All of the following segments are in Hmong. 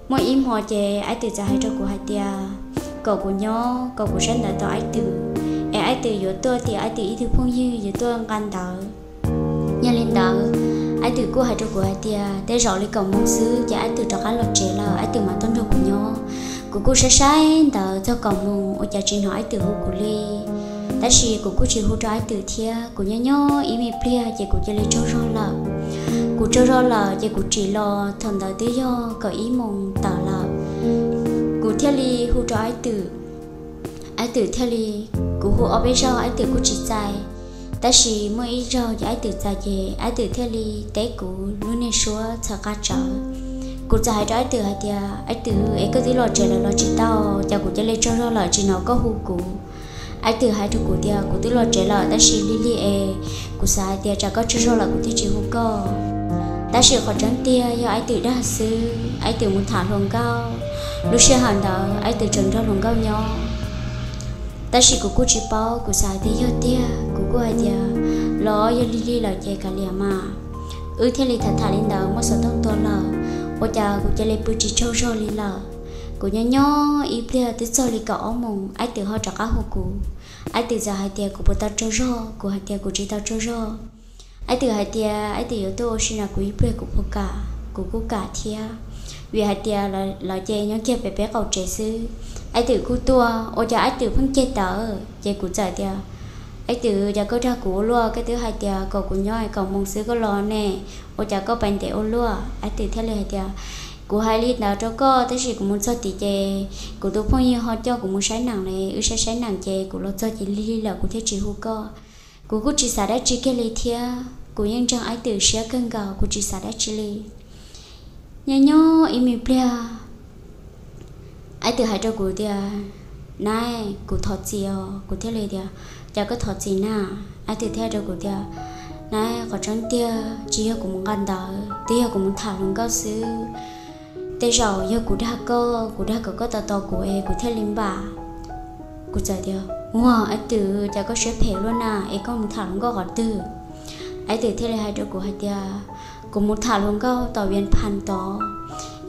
Muaj ib hmo ces Aib Twm txawm hais rau kuv hais tias kom kuv nyob, kom kuv saib ntawv tau Aib Twm, es Aib Twm yuav tuaj tias Aib Twm ib tug phooj ywg yuav tuaj nqa ntawv. Yog li ntawd, Aib Twm kuj hais rau kuv hais tias tej zaum li kaum moos xwb ces Aib Twm rov qab los tsev lawm, Aib Twm mam tuaj nrog kuv nyob. Kuv kuj saib saib ntawv txog kaum moos ua cas tsis hnov Aib Twm hu kuv li. Tab sis kuv kuj tsis hu rau Aib Twm thiab, kuv nyob nyob ib me pliag ces kuv cia li tsaug zog lawm. Kuv tsaug zog lawm ces kuv tsim los thaum ntawd twb yog kaum ib moos tawm lawm. Kuv thiaj li hu rau Aib Twm, Aib Twm thiaj li, kuv hu ob peb zaug Aib Twm kuj tsis txais. Tab sis muaj ib zaug ces Aib Twm txais ces Aib Twm thiaj li teb kuv lub niag suab txhawv qab tsawv. Kuv txawm hais rau Aib Twm hais tias, Aib Twm, es koj twb los tsev lawm los tsis tau, cas kuv cia li tsaug zog lawm tsis hnov koj hu kuv. Aib Twm hais rau kuv tias kuv twb los tsev lawm tab sis lig lig es kuv xav hais tias tsam koj tsaug zog lawm kuv thiaj tsis hu koj. Tab sis qhov tseeb tiag yog Aib Twm dag xwb, Aib Twm mus tham hluas nkauj. Lub sij hawm ntawd Aib Twm tseem nrog hluas nkauj nyob. Tab sis kuv kuj tsis paub, kuv xav hais tias yog tiag, kuv kuj hais tias los yog lig lig lawm ces kav liam mas. Wb thiaj li tham tham li ntawd muaj xov tooj tua lawm, ua cas kuv cia li pw tsis tsaug zog li lawm. Kuv nyob nyob ib pliag twb txog li kaum ob moos Aib Twm ho rov qab hu kuv. Aib Twm txawm hais tias kuv puas tau tsaug zog, kuv hais tias kuv tsis tau tsaug zog. Aib Twm hais tias Aib Twm yuav tuaj ua si nrog kuv ib pliag kuv puas kam, kuv kuj kam thiab. Vim hais tias lawv ces nyob kiag pem peb qaum tsev xwb. Aib Twm kuj tuaj, ua cas Aib Twm pheej ceg tawv ces kuv txawm tias, Aib Twm, cas koj dag kuv ua luaj, koj twb hais tias kom kuv nyob kaum moos xwb koj los ne, ua cas koj pais ntev ua luaj? Aib Twm thiaj li hais tias, kuv hais li ntawd rau koj tab sis kuv mus txog tim ces kuv tus phooj ywg ho coj kuv mus saib neem li, wb saib saib neem ces kuv los txog ces lig lig lawm kuv thiaj tsis hu koj. Kuv kuj tsis xav dab tsi kiag li thiab, kuv yeej ntseeg Aib Twm siab kawg nkaus, kuv tsis xav dab tsi li. Nyob nyob ib me pliag, Aib Twm hais rau kuv tias, Nab, kuv thov txim os. Kuv thiaj li tias, Cas koj thov txim na? Aib Twm thiaj hais rau kuv tias, Nab, qhov tseeb tiag tsis yog kuv mus nqa ntawv, twb yog kuv mus tham hluas nkauj xwb. Tej zaum yog kuv dag koj, kuv dag kom koj tos tos kuv es kuv thiaj li npam. Kuv txawm tias, Ua, Aib Twm, cas koj siab phem luaj na, es koj mus tham hluas nkauj qhov twg? Aib Twm thiaj li hais rau kuv hais tias, Kuv mus tham hluas nkauj tom Vias Phas tod,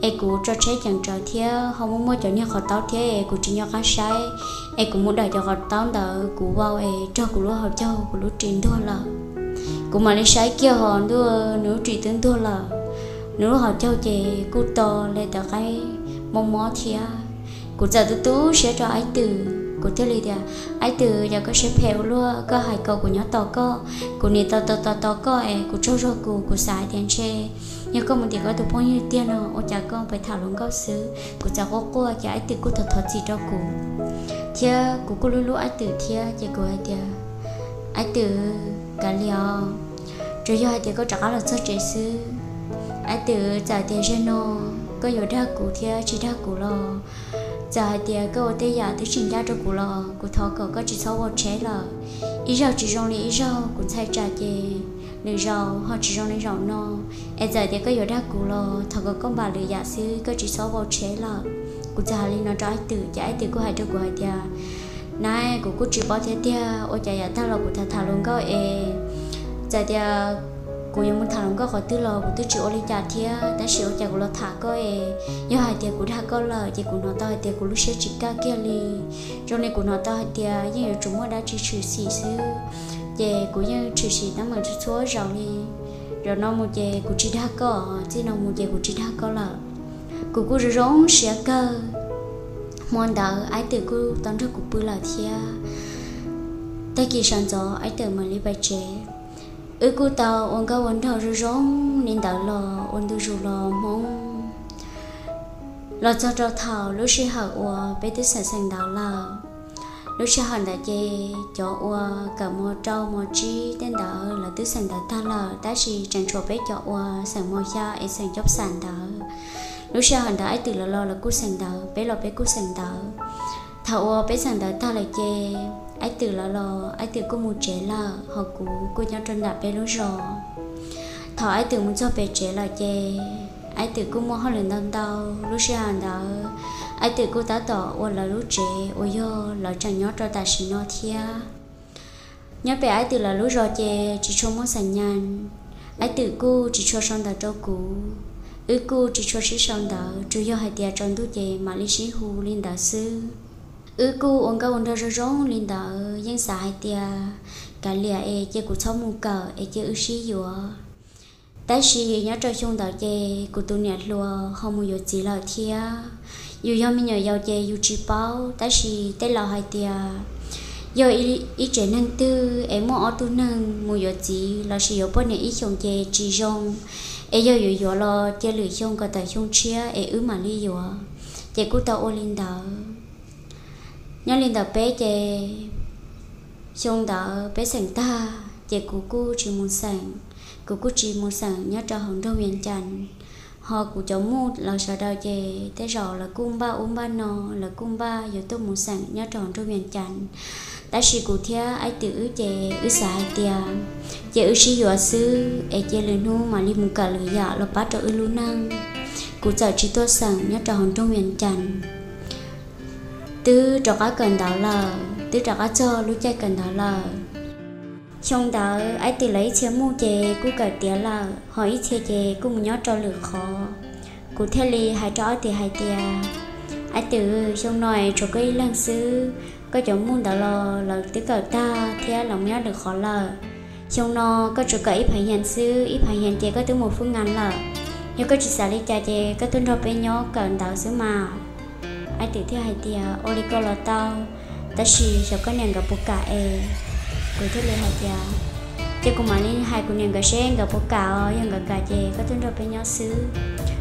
es kuv tso tsheb ceev tsawv thiab ho muaj muaj cov niag qhov taub thiab es kuv tsis nco qab saib, es kuv mus dawm cov qhov taub ntawd kuv vau es raug kuv lub hauv caug kuv lub ris ntuag lawm. Kuv mam li saib kiag ho ntuj, nws lub ris twb ntuag lawm, nws lub hauv caug ces kuj to li tawv qaib mob mob thiab. Kuv txawm tu tu siab rau Aib Twm, kuv thiaj li tias, Aib Twm, cas koj siab phem ua luaj, koj hais kom kuv nyob tos koj, kuv nim tos tos tos tos koj es kuv tsaug zog kuv, kuv xav hais tias ntshe yog koj mus tim koj tus phooj ywg tiag no, ua cas koj pais tham hluas nkauj xwb? Kuv txawm quaj quaj ces Aib Twm kuj thov thov txim rau kuv, thiab kuv kuj hlub hlub Aib Twm thiab ces kuv hais tias, Aib Twm, kav liam os, tsuas yog hais tias koj rov qab los txog tsev xwb. Aib Twm, txawm tias zaum no koj yuav dag kuv thiab tsis dag kuv los, txawm hais tias koj ua tej yam twb tsis ncaj rau kuv los kuv thov kom koj tsis txhob vau tsheb lawm. Ib zaug tsis zoo li ib zaug, kuv ntshai tsam ces lwm zaus ho tsis zoo li zaum no. Es txawm tias koj yuav dag kuv los thov kom koj npam lwm yam xwb, koj tsis txhob vau tsheb lawm. Kuv txawm hais li no rau Aib Twm ces Aib Twm kuj hais rau kuv hais tias, Nab, kuv kuj tsis paub thiab tiag, ua cas yav tag los kuv tham tham hluas nkauj es txawm tias kuv yuav mus tham hluas nkauj qhov twg los kuv twb tsis ua li cas thiab, tab sis ua cas kuv los tham koj es yog hais tias kuv dag koj lawm ces kuv hnov tau hais tias kuv lub siab tsis kaj kiag li. Zoo li kuv hnov tau hais tias yeej yuav tsum muaj dab tsi tshwm sim xwb, ces kuv yeej tshwm sim teeb meem txhua txhua zaus li. Zaum no mus ces kuv tsis dag koj, txij no mus ces kuv tsis dag koj lawm. Kuv kuj zoo zoo siab kawg. Hmo ntawd Aib Twm kuj tau nrog kuv pw lawm thiab. Tag kis sawv ntxov Aib Twm mam li pais tsev. Wb kuj tau ua nkauj ua nraug zoo zoo li ntawd los ua ntu zus los Hmoob. Los txog rau thaum lub sij hawm uas peb twb xeem xeem ntawv lawm. Lub sij hawm ntawd ces cov uas kawm mos rau mos tsib tej ntawd lawv twb xeem ntawv tag lawm, tab sis tseem tshuav peb cov uas xeem mos xya es xeem cob xam ntawd. Lub sij hawm ntawd Aib Twm lawv los lawv kuj xeem ntawv, peb los peb kuj xeem ntawv. Thaum uas peb xeem ntawv tag lawm ces Aib Twm lawv los Aib Twm kuj mus tsev lawm, ho kuv kuj nyob rau nram peb lub zos. Thaum Aib Twm mus txog pem tsev lawm ces Aib Twm kuj muaj hauj lwm ntau ntau. Lub sij hawm ntawd Aib Twm kuj tab tom ua lawv lub tsev uas yog lawv tseem nyob rau tam sim no thiab. Nyob pem Aib Twm lawv lub zos ces tsis tshua muaj xas nyas, Aib Twm kuj tsis tshua sau ntawv rau kuv. Wb kuj tsis tshua sib sau ntawv, tsuas yog hais tias tsaus ntuj ces mam li sib hu li ntawd xwb. Wb kuj ua nkauj ua nraug zoo zoo li ntawd, yeej xav hais tias kav liam es cia kuv txhob mus kawm es cia wb sib yuav. Tab sis nyob rau xyoo ntawd ces kuv tus niam hluas ho mus yuav txiv lawm thiab. Yus yog me nyuam yaus ces yus tsis paub, tab sis tej laus hais tias yog ib tsev neeg twg es muaj ob tug neeg mus yuav txiv lossis yuav poj niam ib xyoos ces tsis zoo, es yog yuav yuav los cia lwm xyoo kom tawm xyoo tshiab es wb mam li yuav. Ces kuj tau ua li ntawd. Nyob li ntawd peb ces xyoo ntawd peb xeem tag ces kuv kuj tsis mus xeem, kuv kuj tsis mus xeem nyob rau hauv nroog Vias Cas. Ho kuv cov muj los sawv daws ces tej zaum lawv kuj npaj ub npaj no, lawv kuj npaj yuav tuaj mus xeem nyob rau hauv nroog Vias Cas. Tab sis kuv thiab Aib Twm wb ces wb xav hais tias cia wb sib yuav xwb es cia lwm hnub mam li mus kawm lwm yam los pab rau wb lub neej. Kuv txawm tsis tuaj xeem nyob rau hauv nroog Vias Cas. Twb rov qab kawm ntawv lawm, twb rov qab txog lub caij kawm ntawv lawm. Xyoo ntawd Aib Twm lawv ib txhia muj ces kuj kawm tiav lawm, ho ib txhia ces kuj mus nyob rau lwm qhov. Kuv thiaj li hais rau Aib Twm hais tias, Aib Twm, xyoo no es tshuav koj ib leeg xwb, koj cov muj ntawd los lawv twb kawm tag thiab lawv mus nyob lwm qhov lawm. Xyoo no koj tsuas kawm ib phav yas xwb, ib phav yas ces koj twb mus fwj ngas lawm. Yog koj tsis xav li cas ces koj tuaj nrog peb nyob kawm ntawv xwb mas. Aib Twm thiaj hais tias, Ua li ko los tau, tab sis xyov koj niam nkawd puas kam es. Kuv thiaj li hais tias, Ces kuv mam li hais kuv niam nkawd seb nkawd puas kam os, yog nkawd kam ces koj tuaj nrog peb nyob xwb.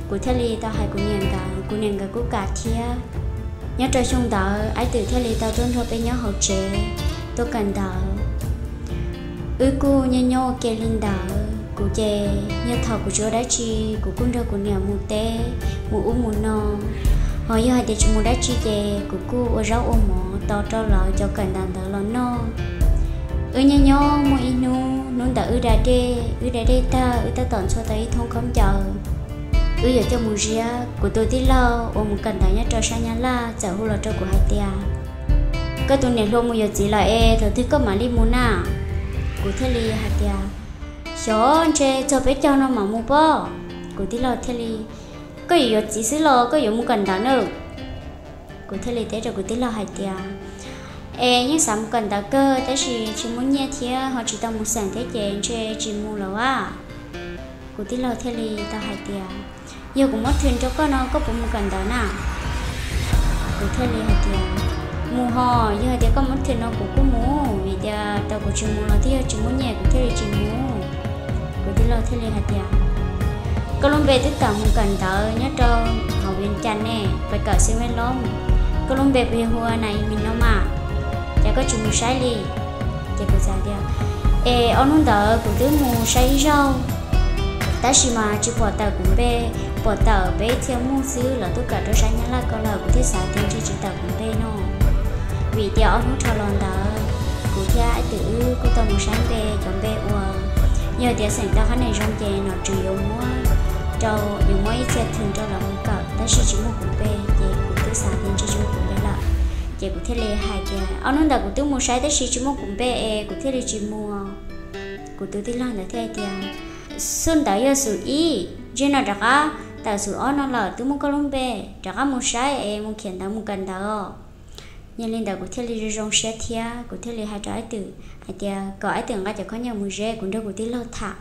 Kuv thiaj li tau hais kuv niam nkawd, kuv niam nkawd kuj kam thiab. Nyob rau xyoo ntawd Aib Twm thiaj li tau tuaj nrog peb nyob hauv tsev, tuaj kawm ntawv. Wb kuj nyob nyob ua ke li ntawd, kuv ces yog thaum kuv tsis ua dab tsi kuv kuj nrog kuv niam mus teb, mus ub mus no. Ho yog hais tias tsis mus dab tsi ces kuv kuj ua zaub ua mov tos rau lawv cov kawm ntawv ntawd los noj. Wb nyob nyob muaj ib hnub, hnub ntawd wb da dej, wb da dej tag wb tab tom ntxhua tau ib thoob khaub ncaws. Wb yuav coj mus ziab, kuv tus tij laug uas mus kawm ntawv nyob rau sab Nyab Laj txawm hu los rau kuv hais tias, Koj tus niam hluas mus yuav txiv lawm es thaum twg koj mam li mus na? Kuv thiaj li hais tias, Xyov, ntshe txog peb caug no mam mus pob. Kuv tij laug thiaj li, Koj yuav yuav txiv xwb los koj yuav mus kawm ntawv na? Kuv thiaj li teb rau kuv tij laug hais tias, Es yeej xav mus kawm ntawv kawg tab sis tsis muaj nyiaj thiab ho tsis tau mus xeem thiab ces ntshe tsis mus lawm as. Kuv tij laug thiaj li tau hais tias, Yog kuv muab thwm rau koj no koj puas mus kawm ntawv na? Kuv thiaj li hais tias, Mus ho, yog hais tias koj muab thwm no kuv kuj mus, vim tias tau kuv tsis mus los twb yog tsis muaj nyiaj kuv thiaj li tsis mus. Kuv tij laug thiaj li hais tias, Koj lub npe twb tawm mus kawm ntawv nyob rau hauv Vias Cas ne, pes kawm xwb me loj. Koj lub npe puas yog hu ua Nas Ib Mis no mas, cas koj tsis mus saib li? Ces kuv txawm tias, Es ob hnub ntawd kuv twb mus saib ib zaug, tab sis mas tsis pom tawm kuv npe, pom tawm peb txhia muj xwb los tuaj kawm rau sab Nyab Laj ko lawm, kuv thiaj xav tias ntshe tsis tawm kuv npe no. Vim tias ob hnub dhau los ntawd kuv thiab Aib Twm wb kuj tau mus saib npe, cov npe uas yog tias xeem tau qhab nees zoo ces nom tswv yuav muab rau, yuav muab ib txhia thwm rau lawv mus kawm, tab sis tsis muaj kuv npe, ces kuv twb xav tias ntshe tsis muaj kuv npe lawm. Ces kuv thiaj li hais tias, Ob hnub ntawd kuv twb mus saib tab sis tsis muaj kuv npe es kuv thiaj li tsis mus. Kuv tus tij laug ntawd thiaj hais tias, Xub ntawd yog xub ib, ntshe no rov qab tawm xub ob no lawm, twb muaj koj lub npe, rov qab mus saib es mus khiav ntawv mus kawm ntawv os. Yog li ntawd kuv thiaj li zoo zoo siab thiab kuv thiaj li hais rau Aib Twm hais tias kom Aib Twm nqa cov khaub ncaws mus ze, kuv nrog kuv tij laug tham.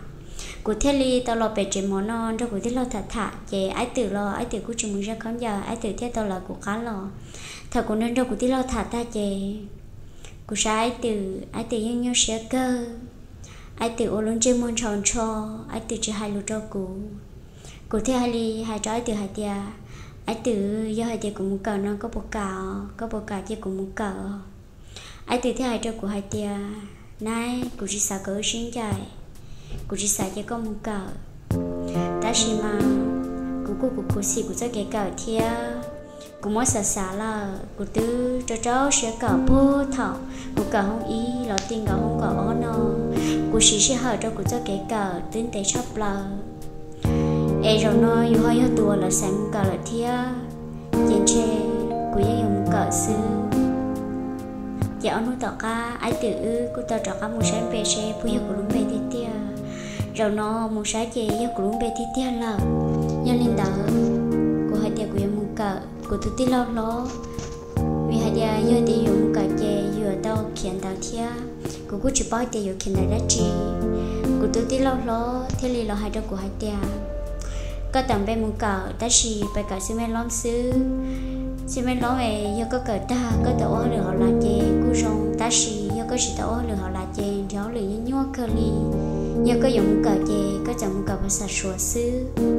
Kuv thiaj li tau los pem tsev mov no nrog kuv tij laug tham tham, ces Aib Twm los Aib Twm kuj tsis mus ze khaub ncaws, Aib Twm thiaj tau lawv kuv qab los. Thaum kuv nrog nrog kuv tij laug tham tag ces kuv saib Aib Twm, Aib Twm yeej nyuaj siab kawg. Aib Twm ua lub ntsej muag ntsho ntsho, Aib Twm tsis hais lus rau kuv. Kuv thiaj hais li hais rau Aib Twm hais tias, Aib Twm, yog hais tias kuv mus kawm no koj puas kam os? Koj puas kam cia kuv mus kawm? Aib Twm thiaj hais rau kuv hais tias, Nab, kuv tsis xav kom wb sib ncaim, kuv tsis xav cia koj mus kawm. Tab sis mas kuv kuj kuv khuv xim kuv txoj kev kawm thiab. Kuv muab xav xav lawm, kuv twb rau rau siab kawm puag thaum kuv kawm hoob ib los ti nkaus hoob kaum ob no. Kuv siv sij hawm rau kuv txoj kev kawm twb ntev tshaj plaws. Es zaum no yus ho yog tus uas lawv xaiv mus kawm lawm thiab, ces ntshe kuv yeej yuav mus kawm xwb. Ces ob hnub tom qab Aib Twm wb kuj tau rov qab mus saib npe seb puas yog kuv lub npe tiag tiag. Zaum no mus saib ces yog kuv lub npe tiag tiag lawm. Yog li ntawd, kuv hais tias kuv yuav mus kawm kuv tus tij laug hlob, vim hais tias yog tias yuav mus kawm ces yuav tau khiav ntawv thiab, kuv kuj tsis paub tias yuav khiav ntawv dab tsi. Kuv tus tij laug hlob thiaj li los hais rau kuv hais tias, koj tawm npe mus kawm tab sis pais kawm xwb me lob xwb. Xwb me lob es yog koj kawm tag koj tau ua hauj lwm hauv lawm ces kuj zoo, tab sis yog koj tsis tau ua hauj lwm hauv lawm ces nrhiav hauj lwm nyuaj nyuaj kawg li. Yog koj yuav mus kawm ces koj txawm mus kawm phas xas Suav xwb.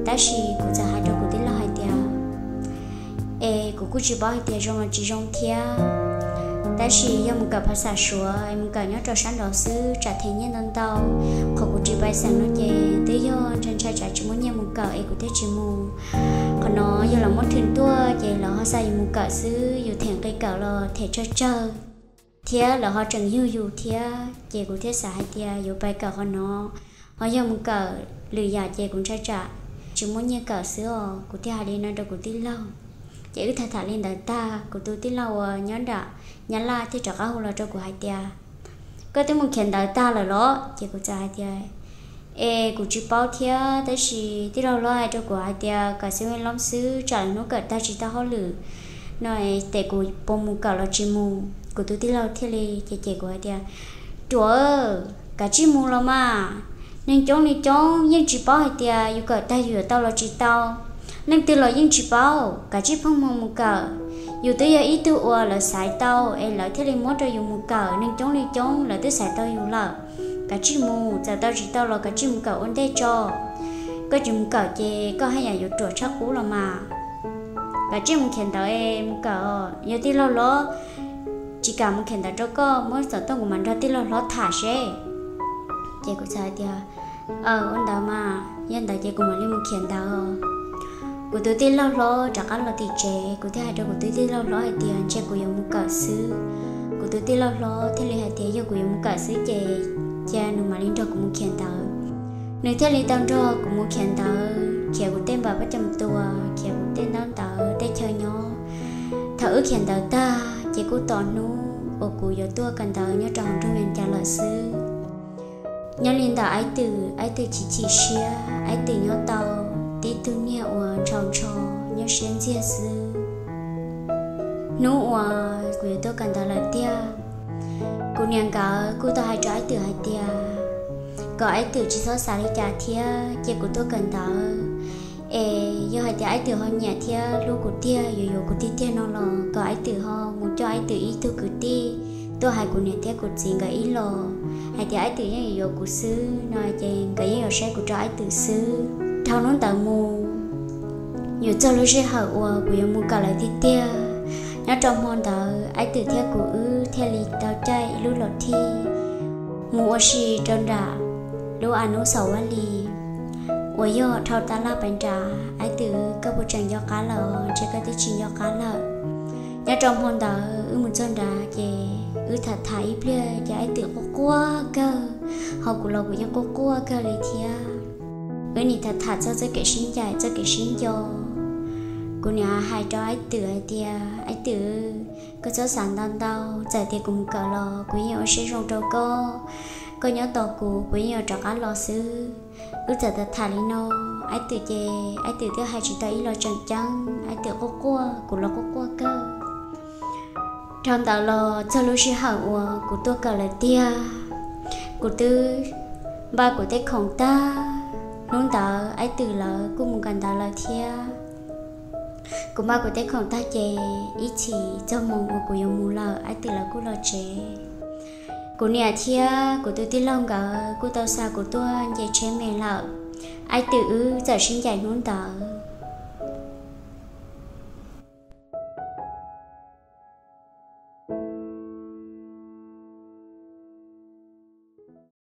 Tab sis kuv txawm hais rau kuv tij laug hais tias, es kuv kuj tsis paub hais tias zoo los tsis zoo thiab. Tab sis yog mus kawm phas xas Suav, mus kawm nyob rau sab nraud xwb tsam them nyiaj ntau ntau. Qhov kuv tsis pais xeem no ces twb yog ntshai ntshai tsam tsis muaj nyiaj mus kawm es kuv thiaj tsis mus. Qhov no yog lawv muab thwm tuaj ces lawv ho xa yus mus kawm xwb, yus them nqi kawm los them tsawg tsawg, thiab lawv ho tseem yug yus thiab ces kuv thiaj xav hais tias yuav pais kawm qhov no. Ho yog mus kawm lwm yam ces kuv ntshai tsam tsis muaj nyiaj kawm xwb os. Kuv thiaj hais li no rau kuv tij laug. Ces wb tham tham li ntawd tag, kuv tus tij laug uas nyob nram Nyab Laj thiaj rov qab hu los rau kuv hais tias, koj twb mus khiav ntawv tag lawm los? Ces kuv txawm hais tias, es kuv tsis paub thiab, tab sis tij laug hlob hais rau kuv hais tias kawm xwb me lob xwb tsam lwm hnub kawm tag tsis tau hauj lwm no ces kuv puas mus kawm los tsis mus. Kuv tus tij laug thiaj li cem cem kuv hais tias, ruam, kav tsij mus los mas. Neeg coob li coob yeej tsis paub hais tias yus kawm tag yus yuav tau los tsis tau. Leej twg los yeej tsis paub, kav tsij pheej hmo mus kawm. Yus twb yog ib tug uas lawv xaiv tau es lawv thiaj li muab rau yus mus kawm, neeg coob li coob lawv twb xaiv tau yus lawm. Kav tsij mus, txawm tau tsis tau los kav tsij mus kawm ua ntej tso. Koj tsis mus kawm ces koj haj yam yuav ruam tshaj qub los mas. Kav tsij mus khiav ntawv es mus kawm os. Yog tij laug hlob tsis kam mus khiav ntawv rau koj, muab xov tooj kuv mam nrog tij laug hlob tham seb. Ces kuv txawm hais tias, aw, ua ntawd mas, yog ntawd ces kuv mam li mus khiav ntawv. Kuv tus tij laug hlob rov qab los tim tsev, kuv thiaj hais rau kuv tus tij laug hlob hais tias ntshe kuv yuav mus kawm xwb. Kuv tus tij laug hlob thiaj li hais tias yog kuv yuav mus kawm xwb ces cia nws mam li nrog kuv mus khiav ntawv. Nws thiaj li tau nrog kuv mus khiav ntawv, khiav kuv tej npam pob cam tua, khiav kuv tej ntaub ntawv tej chaw nyob. Thaum wb khiav ntawv tag ces kuj tos hnub uas kuv yuav tuaj kawm ntawv nyob rau hauv nroog Vias Cas lawm xwb. Nyob li ntawm Aib Twm, Aib Twm chim chim siab, Aib Twm nyob tau tib tug niag uas ntshaus ntsho, nyuaj siab ntxiag xwb. Hnub uas kuv yuav tuaj kawm ntawv lawm tiag, kuv niam nkawd kuj tau hais rau Aib Twm hais tias kom Aib Twm tsis txhob xav li cas thiab cia kuv tuaj kawm ntawv. Es yog hais tias Aib Twm ho nyiam thiab hlub kuv tiag, yuav yuav kuv tiag tiag no los kom Aib Twm ho mus coj Aib Twm ib tug kwv tij tuaj hais kuv niam thiab kuv txiv nkawd ib los hais tias Aib Twm yeej yuav yuav kuv xwb no ces nkawd yeej yuav saib kuv rau Aib Twm xwb. Dhau hnub ntawd mus, yuav txog lub sij hawm uas kuv yuav mus kawm lawm tiag tiag. Nyob rau hmo ntawd Aib Twm thiab kuv wb thiaj li tau caij ib lub los thij mus ua si rau nram lub a nub xaum Vaj Lis uas yog dhau tab laj pais nram. Aib Twm, koj puas tseem nco qab lawm? Ntshe koj twb tsis nco qab lawm. Nyob rau hmo ntawd wb mus txog nrad ces wb tham tham ib pliag ces Aib Twm quaj quaj kawg, ho kuv los kuv yeej quaj quaj kawg li thiab. Wb nim tham tham txog txoj kev sib ncaim txoj kev sib nco. Kuv nim hais rau Aib Twm hais tias, Aib Twm, koj txhob xav ntau ntau, txawm tias kuv mus kawm los kuv yeej ua siab zoo rau koj. Koj nyob tos kuv, kuv yeej yuav rov qab los xwb. Wb txawm tham tham li no, Aib Twm ces Aib Twm twb hais tsis tau ib lo tseem ceeb, Aib Twm quaj quaj, kuv los quaj quaj kawg. Dhau ntawd los txog lub sij hawm uas kuv tuaj kawm lawm tiag, kuv twb npaj kuv tej khoom tag. Hnub ntawd Aib Twm lawv kuj mus kawm ntawv lawm thiab. Kuv npaj kuv tej khoom tag ces ib chim txog moos uas kuv yuav mus lawm Aib Twm lawv kuj los tsev. Kuv niam thiab kuv tus tij laug nkawd kuj tau xa kuv tuaj nce tsheb me lawm. Aib Twm wb txawm sib ncaim hnub ntawd.